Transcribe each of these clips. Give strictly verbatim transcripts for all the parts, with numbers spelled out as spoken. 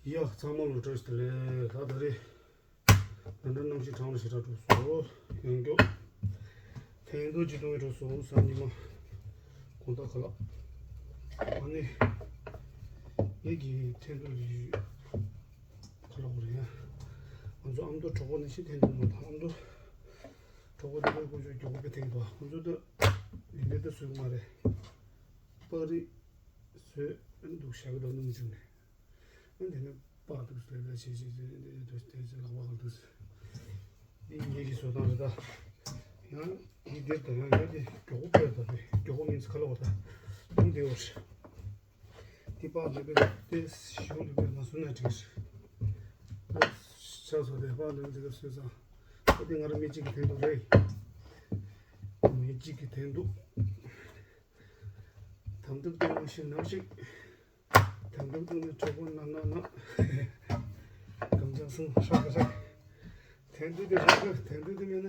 ཡ། ཚང་མ་ལ་བཀྲ་ཤིས་བདེ་ལེགས། ད་ད་རེས་ད་ལྟ་གནམ་གཤིས་གྲང་ལ་ཞེ་དྲག་འགྲོ་སོང་། ཡང་མགྱོགས་འཐེན་ཐུག་ཅིག་གཏོང་གི་འགྲོ་སོང་། སང་ཉི་མ་དགོང་དག་ཁ་ལག་ཨ་ནི་ངེད་ཀྱི་འཐེན་ཐུག་ཡོད། ཁ་ལག་རེད་ཡ། ང་ཚོ་ཨ་མདོ་གྲོགས་པོ་ནང་བཞིན་འཐེན་ཐུག་མ་དང་། ཨ་མདོ་གྲོགས་པོ་དེ་ཚོ་དཀོན་མཆོག་མགྱོགས་པོ་འཐེན་འདུག་ཁོང་ཚོ་ད་ཡིན་འདི་ད་བཟོས་མ་རེད། པགས་རིགས་བཟོས་འདུག་ཤག་གི་ད་སྣུམ་བྱུག་ནས། ཨ་དེ་ནས་པགས་འདུག་ལས་ལས་བྱེད་བྱེད་བྱེད་དེ་དེ་དེ་ལག་པ་གང་འདུག་འདི་ངེད་ཀྱི་བཟོ་སྟངས་རེད་ད། ཡང་འདི་འདིར་ད་ཡང་ཡང་དེ་མགྱོགས་པོ་སྤེལ་ད་དེ་མགྱོགས་པོ་མིན་ཁ་ལོ་བ་ད་ལུང་བདེ་བོ་རེད། འདི་པགས་འདི་པས་དེ་གཞུང་འདི་པས་མ་བཟོས་ན་འགྲིག་རེད། ཆགས་སོང་དེ་པགས་འདི་འདི་ག་བཟོས་ཙང་ཨ་དེ་ང་རང་མི་གཅིག་གིས་འཐེན་འདུག་རེད། མི་གཅིག་གིས་འཐེན་འདུག་དམ་དུ་བཏང་ནང་བཞིན་ནང་བཞིན། དམ་དུ་བཏང་ནས་གྲོགས་པོ་ན་ན་ན། གམ་ཅག་སོང་ཧྲག་གི་ཧྲག་འཐེན་དུས་དེ་ཧྲག་གི་འཐེན་དུས་དེ་མེད་ན་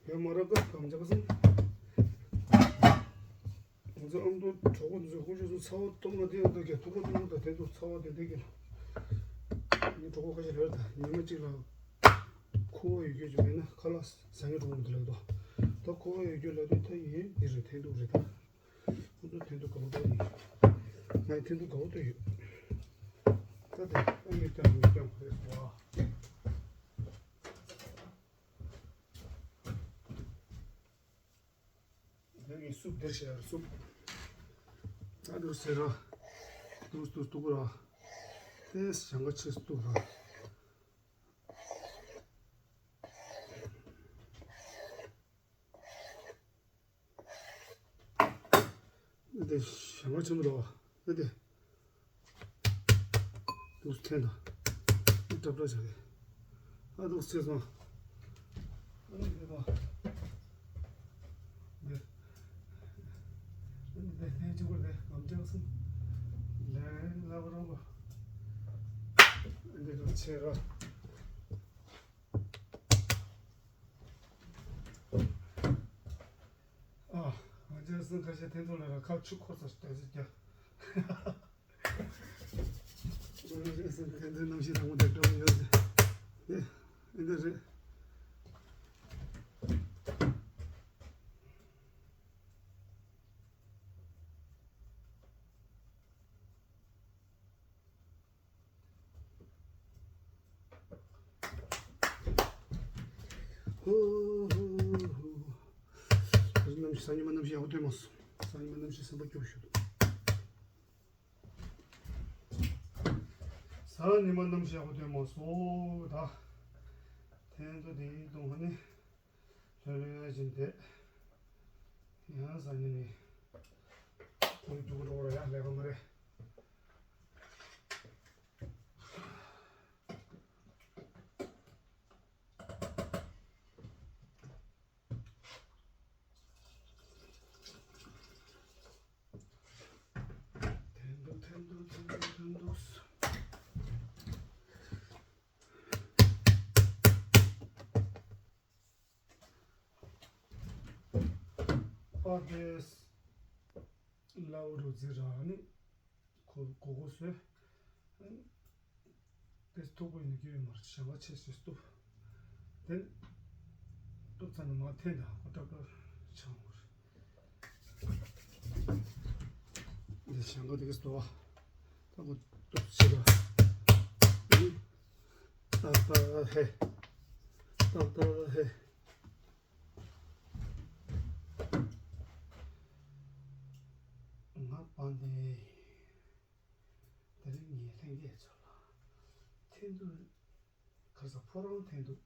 ཡོད་མ་རག་གི་གམ་ཅག་སོང་། ང་ཚོ་ཨ་མདོ་གྲོགས་པོ་འདི་ཚོ་ཁོ་ཚོ་ཚ་བ་གཏོང་ན་དེ་ཡང་ད་གས་ཐུག་པ་གཏོང་ད་དེ་ཚོ་ཚ་བ་དེ་དེ་གས་ལ། ངའི་གྲོགས་པོ་ཁ་ཤས་རེད་ད་ཉི་མ་གཅིག་ལ་ཁུ་བ་ཡོད་རྒྱུ་ཅིག་མེད་ན་ཁ་ལག་ཟ་ངེ་གྲོགས་པོ་འདི་ལ་ད་ད་ཁུ་བ་ཡོད་རྒྱུ་ལ་ད་ད་ཡིན་འདི་རེད་འཐེན་འདུག་རེད་ད། ཁོ་ཚོ་འཐེན་འདུག་དགའ་བོ་ད་ཡིན། ང་ཡི་འཐེན་འདུག་དགའ་བོ་ད་ཡོད། ད་དེ་ཨ་མི་སྐྱོང་མི་སྐྱོང་རེད་སོ། དེ་ངས་སུབ་འདིར་བྱས་ར་སུབ། ད་འདུག་ཟེར་ར། འདུག་འདུག་འདུག་ར། དེ་ཞང་ག་ཆེ་འདུག་ར། འདི་ཞང་ག་ཆེན་པོ་འདུག་ཨ། འདི། འདུག་འཐེན་དང་། འདི་ཏྲབ་ཏྲབ་བྱ་གི། ཨ་འདུག་ཚེ་སོང་། ཨ་ནི་འདི་དང་། འདི། ཨ་ནི་འདི་འཐེན་གཅིག་པོ་འདི་ངམ་ཅག་སོང་། ལས་སླ་པོ་རང་པོ། འདི་འདུག་ཆེ་ར། ཨ། ང་ཚོའི་སེམས་ཁ་ཤས་འཐེན་ཐུག་ལ་ར་ཁ་ཆུ་འཁོར་ས་ཞིག་དེ་ཚོ་རྒྱ། ང་ཚོའི་སེམས་འཐེན་ཐུག་གནམ་གཤིས་དྭངས་མོ་དེ་འགྲོ་ཡོད་ཟེར། ཨེ། ཨེ་འདི་རེད། ཧོ་ཧོ་ཧོ། གནམ་གཤིས་སང་ཉིན་མ་གནམ་གཤིས་ཡག་པོ་སྟོན་མ་སོང་། སང་ཉིན་མ་གནམ་གཤིས་སེམས་པ་སྐྱོ་ཤོས་འདུག་སང་ཉིན་མ་གནམ་གཤིས་ཡག་པོ་སྟོན་མ་སོང་ད། འཐེན་ཐུག་དེ་ཡིན་གཏོང་ཁ་ནི། ལྷོད་ལྷོད་བཞིན་བསྡད། ཡང་སང་ཉིན་ནི། ཁོང་རྒྱུག་འགྲོ་ར་ཡ་ལས་ཀ་མ་རེད། འཐེན་འདུག་འཐེན་འདུག་འཐེན་འདུག་འཐེན་འདུག་པ་དེ་སླ་བོ་རུ་རྫི་ར་ནི་ཁོ་གོ་གོ་སོས། དེ་ཐུག་པོ་ཡིན་ན་སྐྱོ་ཡོད་མ་རེད། ཞང་བ་ཆེ་ཤོས་སྟུ། དེ་སྟུ་ཚ་ན་མ་འཐེན་ད་ཁོ་ཏྲག་ཏྲག་ཆང་བར། འདི་ཞང་ག་དེ་ག་སྟོ་བ། ད་ཁོ་སྟུ་ཆེ་བ། ཏག་ཏག་ཧེ། ཏག་ཏག་ཧེ། ང་པང་དེ། དེ་རིང་ངས་ལྷན་རྒྱས་ཚོ་ལ་འཐེན་འདུག་ག་ས་ཕོ་རང་འཐེན་འདུག་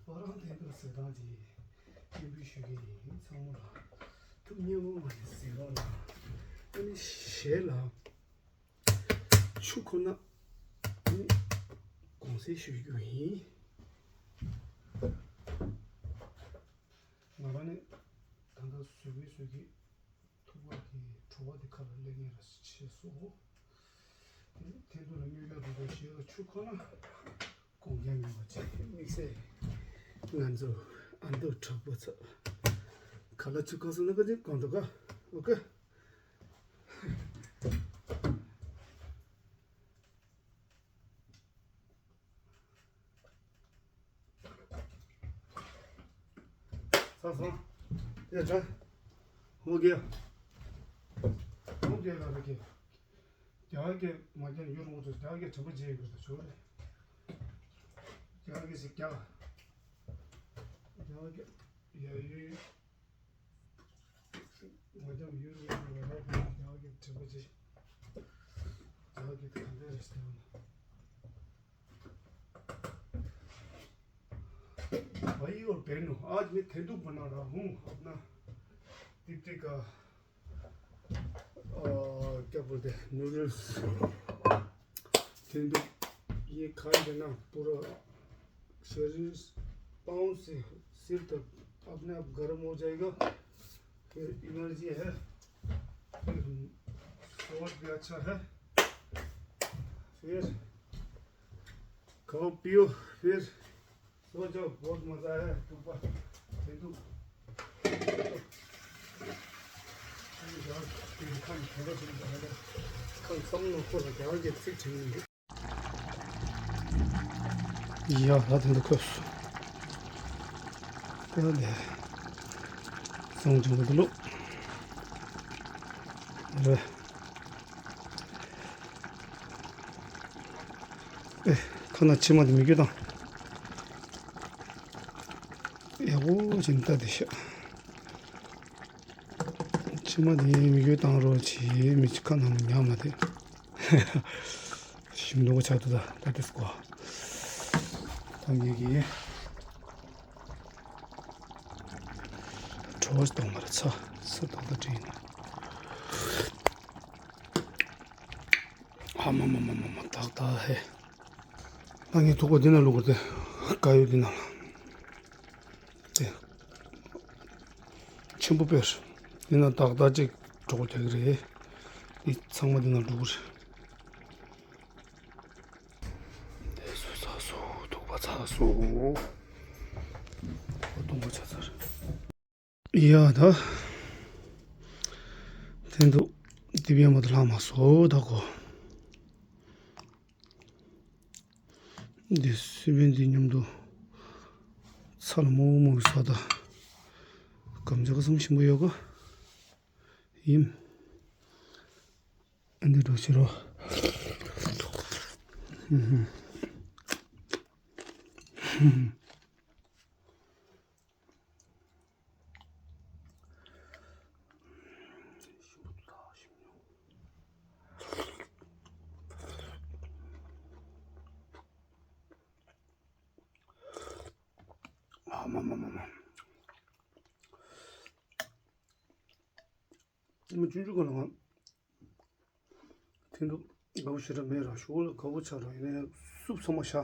ཕོ་རང་འཐེན་འདུག་ཟེར་སྟངས་དེ་སྙན་འབུལ་ཞུ་གི་ཡིན། ཚང་མ་ལ་ཐུགས་མཉེས་པོ་མ་ཡིན་ཟེར་རོགས་གནང་། ཨ་ནི་གཞས་ལ་ཆུ་ཁོ་ན་ཨ་ནི་དགོངས་སེལ་ཞུ་རྒྱུ་ཡིན། ང་རང་ནི་ད་ལྟ་བཟོད་ཀྱི་བཟོད་ཀྱི། ཐུག་པ་གི་བྲོ་བ་དེ་ཁ་ལ་སླེབས་ངེས་ར་ཆེ་སོ། དེ་ནི་འཐེན་ཐུག་ལ་མྱོས་རྒྱག་འགྲོ་འགྲོ་ཞེས་ལ་ཆུ་ཁོ་ན་གོང་རྒྱ་མེད་པ་ཅིག་དམིགས་བསལ་ང་ཚོ་ཨ་མདོ་དྲག་པོ་ཚོ་ཁ་ལ་ཆུ་ཁ་སོང་ན་ག་ཅིག་གོང་དུ་ག་འོ་ག། ཡ་ཅང་། ཧོ་གེ། ཧོ་གེ་ལ་ར་གེ། རྒྱ་གར་གྱི་མ་རྒྱ་ཡུལ་ངོ་ཚོ་རྒྱ་གར་གྱི་དྲན་པ་བརྗེད་ཡོད་ཀྱི་ཆོག་རེད། རྒྱ་གར་གྱི་ཞིག་རྒྱ། རྒྱ་གར་གྱི་ཡ་ཡུལ། ང་ཚོ་ཡུལ་ངོ་ཚོ་རྒྱ་གར་གྱི་དྲན་པ་བརྗེད། རྒྱ་གར་གྱི་ག་འདྲ་རེད་ཟེར་ན། भाई और बहनों, आज मैं तेंदुआ बना रहा हूँ अपना दीप्ति का, अ, क्या बोलते हैं, नूडल्स। तेंदुआ, ये खाएंगे ना, पूरा शरीर, पाँव से सिर तक अपने आप गर्म हो जाएगा। फिर एनर्जी है, फिर स्वाद भी अच्छा है। फिर खाओ पियो, फिर सो जाओ, बहुत मजा आया। तुम पर तेंदुआ। ཡ་ད་དེ་འདུག་ཁོས། ད་ལས། སང་ཅུང་གི་འདུག་ལོ། རེད། ཨེ། ཁ་ན་ཕྱི་མ་དེ་མི་སྐྱོད་དང་། ཡག་པོ་ཅིག་ལྟ་དེ་ཤ། ཕྱི་མ་དེ་མི་སྐྱོད་དང་རོ་ཆེ་མི་ཅིག་ཁ་ན་ནི་ཉམས་མ་དེ། ཞིམ་ནོ་ཆགས་འདུག་ད་ད་དེ་སྐོ། ད་ངེད་ཀྱིས། བྲོ་བ་གཏོང་མར་ཚ་ཚ་ཏག་ཏག་བྲིས་ཡིན། ཨ་མ་མ་མ་མ་མ་ཏག་ཏག་ཧེ། ད་ངས་ཐུག་པ་འདི་ན་བླུགས་དགོས་ཏེ། དཀར་ཡོལ་འདི་ན་ལ། དེ། ཆེན་པོ་དཔེར། འདི་ན་ཏག་ཏག་ཅིག་གྲོགས་རྒྱག་གི་རེད། འདི་ཚང་མ་འདི་ན་འགྲོ་གི་རེད། དེ་སུ་ཚ་སུ་ཐུག་པ་ཚ་སུ། ཨོ་གཏོང་པ་ཆ་ཚར། ཡ་ད། དེ་འདུག་དེ་བས་མ་ད་ལྷག་མ་སོ་ད་གོ། འདི་སི་པན་འདི་མཉམ་དུ་ཚ་ལ་མོག་མོག་གི་ས་ད། སྐམ་ཆ་ག་སམ་ཞིམ་པོ་ཡོད་ག་ཡིན། ཨ་འདི་འགྲོ་ཕྱི་རོ། ཧུམ་ཧུམ། ཧུམ་ཧུམ། ཨ་མ་མ་མ་མ། མི་ཆུང་ཆུང་གི་ནང་། དེ་འདུག་དགའ་པོ་ཞེ་དྲག་མེད་ར་ཞུ་ག་དགའ་པོ་ཆགས་ར་ཡིན་ནའི་སུབ་ཚང་མ་བཞག་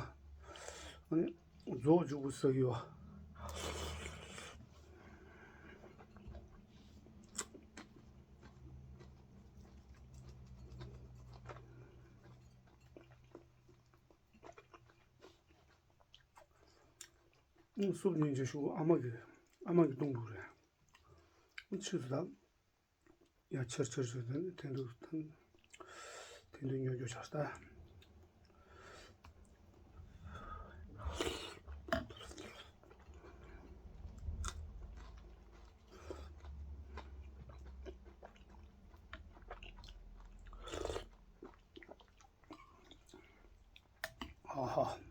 ཨ་ནི་རྫོགས་འཇུག་པོ་ཟ་གི་ཡོད། སུབ་ཉིན་ཅིག་ཞུ་ཨ་མ་གི་ཨ་མ་གི་བཏུང་འདུག་རེད། ཆུ་ཚོད་དང་། ཡ་ཆར་ཆར་ཆུ་དེ་ནི་དེ་འདུག་དེ་འདུག་ཉོ་རྒྱུ་ཆར་ད། ཨ་ཧ།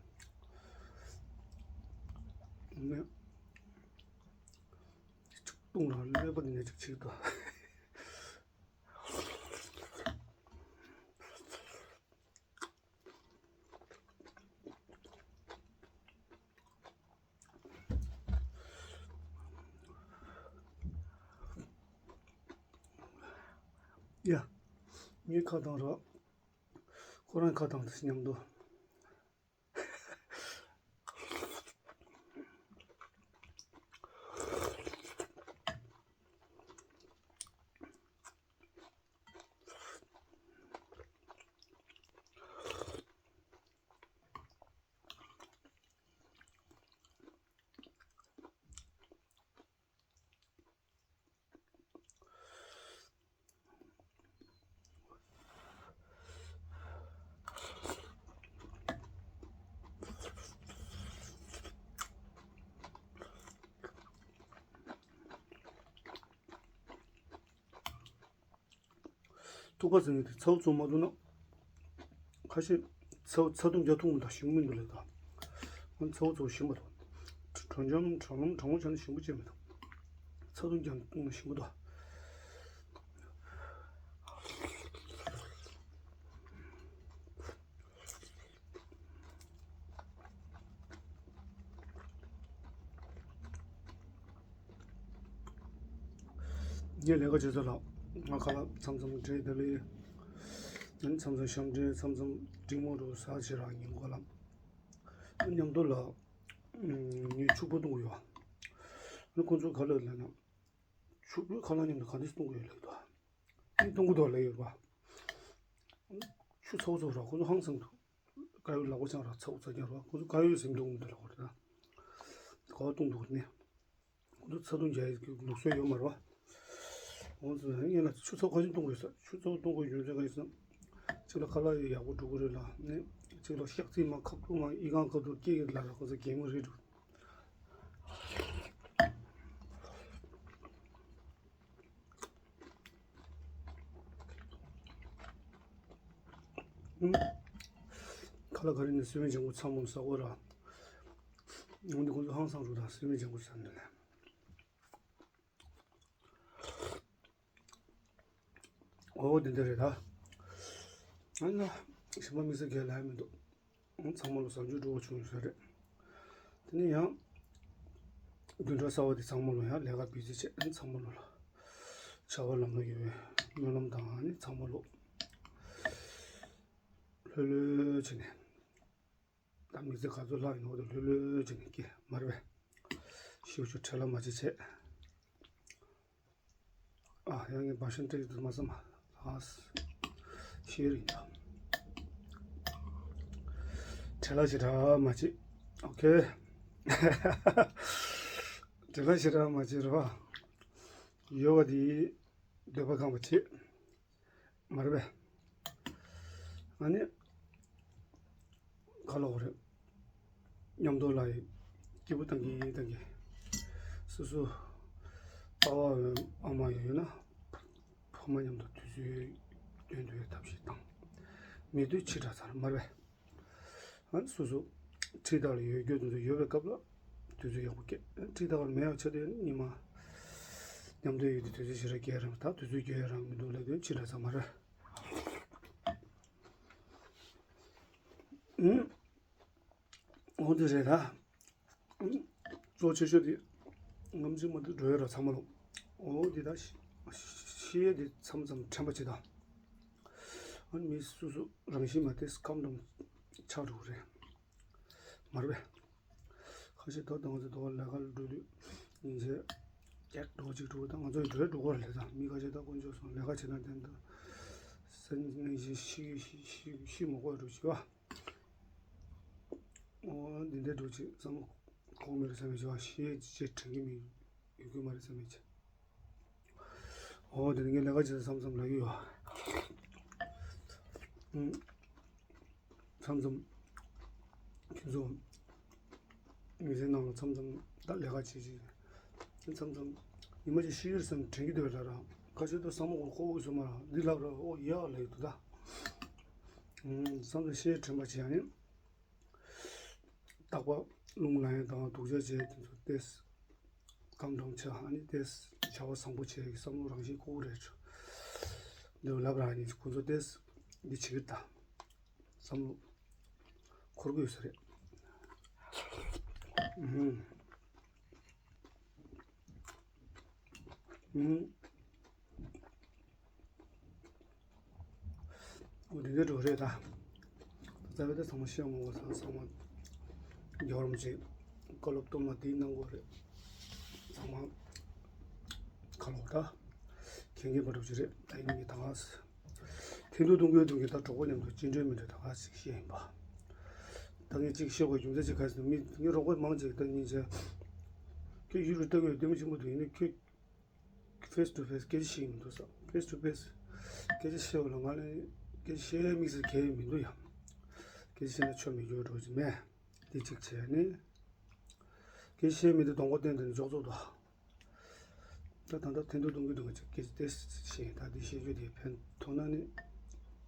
ནི། ཅིག་བཏུང་ར་ཀླད་པ་ནས་ཅིག་ཆིག་ཏུ། ཡ། ངའི་ཁ་དང་ར། ཁོ་རང་ཁ་དང་དེ་མཉམ་དུ། ཐུག་པ་ཟེར་ནས་དེ་ཚ་བོ་ཚོ་མ་འདུག་ན། ཁ་ཤས་ཚ་བོ་ཚ་གདུང་རྒྱག་ཐུབ་མི་འདུག་ཞིམ་མི་འདུག་ལབ་ད། ཚ་བོ་ཚོ་ཞིམ་པ་འདུག་དྲོ་འཇམ་དྲོ་ལམ་དྲང་བོ་བྱས་ན་ཞིམ་པོ་བྱས་མི་འདུག་ཚ་གདུང་རྒྱག་ཞིམ་པོ་འདུག་ངས་ལས་ཀ་བྱེད་ས་ལ་ང་ཁ་ལག་མཚམས་མཚམས་འབྲས་དེ་ལས་མཚམས་མཚམས་ཞབས་འབྲས་མཚམས་མཚམས་འབྲིང་མོ་རུ་ཟ་བྱེད་རང་ཉིན་གོ་ལ་མཉམ་དུ་ལ་ངས་ཕྱུག་པོ་གཏོང་གི་ཡོད། ཁོང་ཚོ་ག་ལ་ལབ་ན་ཕྱུག་པོའི་ཁ་ལག་མཉམ་དུ་ག་འདྲས་གཏོང་གི་ཡོད་ལབ་ཀྱི་འདུག་ཨ་ནི་གཏོང་གི་འདུག་ལབ་ཡོད་པ། ཆུ་ཚ་བོ་ཚ་བོ་ར་ཁོང་ཚོ་ཧང་སང་འདུག་དཀར་ཡོལ་ལག་པ་འཆང་ར་ཚ་བོ་ཚ་རྐྱང་ར་ཁོང་ཚོ་དཀར་ཡོལ་ཟིན་འདུག་མི་འདུག་ལ་ཁོ་རེ་ད། ག་བ་གཏོང་འདུག་ནི། ཁོང་ཚོ་ཚ་གདུང་རྒྱག་ཡས་ཀྱི་ལུགས་སྲོལ་ཡོད་མ་རེད་བ། ཁོང་ཚོ་ཡིན་ན་ཆུ་ཚ་བོ་ག་ཅིག་གཏོང་དགོས་ས་ཆུ་ཚ་བོ་གཏོང་དགོས་རྒྱུ་མཚན་ག་ཡིན་ཟེར་ན། གཅིག་ལ་ཁ་ལག་ཡག་པོ་འགྲོ་གི་རེད་ལ་ནི། གཅིག་ལ་ཤག་རྩིས་མ་ཁག་པོ་མ་ཨི་ཁང་ཁ་ཐུག་སྐྱེ་གི་ལ་ལ་ཁོང་ཚོ་གད་མོ་རེད་འགྲོ། ཁ་ལག་ག་རེ་ནས་སུས་མེད་ཅང་གོ་ཚང་མོ་ཟ་གོ་ར། འོན་ཏེ་ཁོང་ཚོ་ཧང་སང་རུ་དང་སུས་མེད་ཅང་གོ་ཟ་འདི་ནས། འོ་དེ་འདྲ་རེད་ད། ཨ་ན། ཞིམ་པ་དམིགས་བསལ་གས་ལ་ཡ་མི་འདུག་ཚང་མ་ལ་བཟང་སྤྱོད་འགྲོ་བ་བྱུང་ཡོད་ས་རེད། དེ་ནས་ཡང་། བདུན་ཕྲག་གསར་པ་དེ་ཚང་མ་ལ་ཡང་ལས་ཀ་བི་ཛི་བྱས་ཚང་མ་ལ་ལ། བྱ་བ་ལམ་ལ་ཡོད་པའི་སྨོན་ལམ་དང་ཨ་ནི་ཚང་མ་ལ། ལྷོད་ལྷོད་བྱས་ནས། ད་དམིགས་བསལ་ག་ཚོད་ལྷག་ཡིན་ནོ་དེ་ལྷོད་ལྷོད་བྱས་ནས་སྐྱེ་མ་རེད་པས། ཤིའུ་ཆུ་བྲེལ་ལ་མ་བྱེད་བྱས། ཨ་ཡང་ངས་བ་ཤན་སྤྲད་ཀྱི་འདུག་མ་བསམ་ཨ། ཤེས་རིག་ཡིན་ད། བྲེལ་ལ་ཞེ་དྲག་མ་བྱེད། ཨོ་ཁེ། བྲེལ་ལ་ཞེ་དྲག་མ་བྱེད་རེད་བ། ཡོད་པ་དེ་འདོད་པ་ཁེངས་པ་བྱེད། མ་རེད་པས། ཨ་ནི། ག་ལབ་དགོས་རེད། མཉམ་དུ་ལ་ཡི་སྐྱིད་པོ་བཏང་གི་བཏང་གི་སོ་སོ་པ་ཕ་ཨ་མ་ཡོད་ན་ཕ་མ་མཉམ་དུ་དུས་ཚོད་སྟོན་ཐུབ་པའི་ཐབས་ཤེས་དང་། མེད་དུས་ཕྱི་དྲགས་ཚར་མ་རེད་པས། ཨ་ནི་སོ་སོ་འཁྲིས་དག་ལ་ཡོད་རྒྱུ་དེ་ཚོ་ཡོད་པའི་སྐབས་ལ་དུས་ཚོད་ཡག་པོ་སྐྱེལ། འཁྲིས་དག་ལ་མེད་པ་ཆགས་དུས་ཉི་མ་མཉམ་དུ་ཡོད་དུས་དུས་ཚོད་ཞེ་དྲག་སྐྱེལ་རང་ད་དུས་ཚོད་སྐྱེལ་རང་མི་འདུག་ལབ་དུས་ཕྱི་དྲགས་ཚར་མ་རེད། ཨུམ། འོ་དེ་རེད་ད། གཙོ་ཆེ་ཤོས་དེ། ངམ་ཚིག་མ་དེ་འགྲོ་ཡ་ར་ཚང་མ་ལོ། འོ་དེ་ད། ཤི་ཤི་ཡས་དེ་མཚམས་མཚམས་དྲན་པ་བྱེད་ད། ཨ་ནི་མི་སོ་སོ་རང་བཞིན་མ་དེ་སྐམ་འགྲམ་ཆགས་འགྲོ་གི་རེད། མ་རེད་པས། ཁ་ཤས་ད་ལྟ་ང་ཚོ་དོ་ལས་ཀ་ལ་འགྲོ་དུས་ཡིན་ཚེ་ཀྱག་འགྲོ་གཅིག་འགྲོ་ད་ང་ཚོ་ཡི་འགྲོ་འགྲོ་ག་ལས་ད་མི་ཁ་ཤས་ད་དཀོན་མཆོག་གསུམ་ལས་ཀ་བྱེད་ན་དེ་འདྲ་སེམས་ནས་ཤི་ཤི་ཤི་ཤི་མ་དགོས་འགྲོ་བྱེད་པ། འོ་འདི་འདྲའི་འགྲོ་ཅིག་བསམ་བློ་འཁོར་མེད་རེད་བསམ་མེད་ཅིག་བ་ཤེས་ཅེས་དྲན་གྱི་མི་ཡོད་ཀྱི་མ་རེད་བསམ་མེད་ཅིག་འོ་དེ་ནི་ངས་ལས་ཀ་བྱེད་ས་མཚམས་མཚམས་ལབ་ཀྱི་ཡོད། ཨུམ། མཚམས་མཚམས་ཁྱེད་ཚོ་མི་ཚེ་ནང་ལ་མཚམས་མཚམས་ད་ལས་ཀ་བྱེད་ཅིག་མཚམས་མཚམས་ཉི་མ་ཅིག་ཤི་ཡོད་བསམ་དྲན་གྱི་འདུག་ལ་ར་ཁ་ཤས་ད་བསམ་བློ་འཁོར་འཁོར་བསམ་མ་ར་འདི་ལབ་ར་ཨོ་ཡ་ལབ་ཡོད་འདུག་ད། མཚམས་མཚམས་ཤི་ཡོད་དྲན་པ་བྱེད་ཡ་ནི། རྟག་པར་རླུང་ལངས་ཡས་དང་སྡུག་ཅག་བྱས་དེ་ཚོ་ཏེས། སྐམ་འགྲམ་ཆགས་ཨ་ནི་ཏེས་བྱ་བ་བཟང་པོ་བྱས་ཀྱི་བསམ་བློ་རང་བཞིན་ཁོ་བོ་རེད། འདི་ལབ་ར་ནི་ཁོ་ཚོ་ཏེས་འདི་བྱེད་ཀྱི་ད། བསམ་བློ་འཁོར་གྱི་ཡོད་ས་རེད། ཨུམ། ཨུམ། འོ་དེ་འདྲ་འགྲོ་རེད་ད། རྩ་བའི་ད་ཚང་མ་ཤེས་མོ་བ་ཚང་ཚང་མ། རྒྱལ་བ་རིན་པོ་ཆེ་བཀའ་སློབ་གཏོར་མ་འདི་གནང་དགོས་རེད། ཚང་མ་ཁ་ལོག་ད། མཁྱེན་མཁྱེན་པ་འགྲོ་གི་རེད་ད་ཡིན་གྱི་ད། ཐེན་ཐུ་གཏོང་གི་གཏོང་གི་ད་གྲོགས་པོ་མཉམ་དུ་ཅི་འདྲའི་མི་འདྲ་ད་ག་ཅིག་བཤད་ཡིན་པ། ད་ངས་ཅིག་བཤད་དགོས་རྒྱུ་མཚན་ཅིག་ག་ཟེར་ན་མི་ངའི་རོགས་པ་མང་ཅིག་ད་ཉིན་བྱས། ཁྱོད་ཡུ་རུ་ལྟ་གི་ཡོད་ལྟད་མོ་ཆེན་པོ་འདུག་ཡིན་ན་ཁྱོད། Face to face སྐད་ཆ་བཤད་ཀྱི་མི་འདུག་ས། Face to face སྐད་ཆ་བཤད་པ་ལ་ང་ལ་སྐད་ཆ་བཤད་དམིགས་བསལ་གང་ཡང་མི་འདུག་ཡ། སྐད་ཆ་བཤད་ན་ཆོ་མེད་རྒྱུ་འགྲོ་གི་མེད། དེ་གཅིག་བྱས་ནས། སྐད་ཆ་བཤད་མི་འདུག་གདོང་པ་བསྟན་དེ་ནས་འཇོག་ཚུགས་དོ། ད་ད་ལྟ་ཐེན་ཐུག་གཏོང་གི་འདུག་ག་ཅིག་གིས་དེ་ཤེས། ད་དེ་ཤེས་རྒྱུ་དེ་ཕན་ཐོགས་ན་ནི་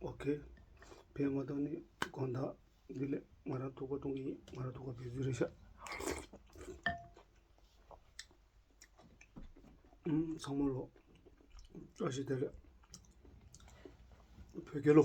ཨོ་ཁེ། ཕན་མ་ཐོགས་ནི་དགོངས་དག་འདི་ལས་ང་རང་ཐུག་པ་གཏོང་གི་ཡིན། ང་རང་ཐུག་པ་བེད་སྤྱོད་རེད་ཤག་ཨུམ། ཚང་མ་ལོ། བཀྲ་ཤིས་བདེ་ལེགས། བོད་རྒྱལ་ལོ།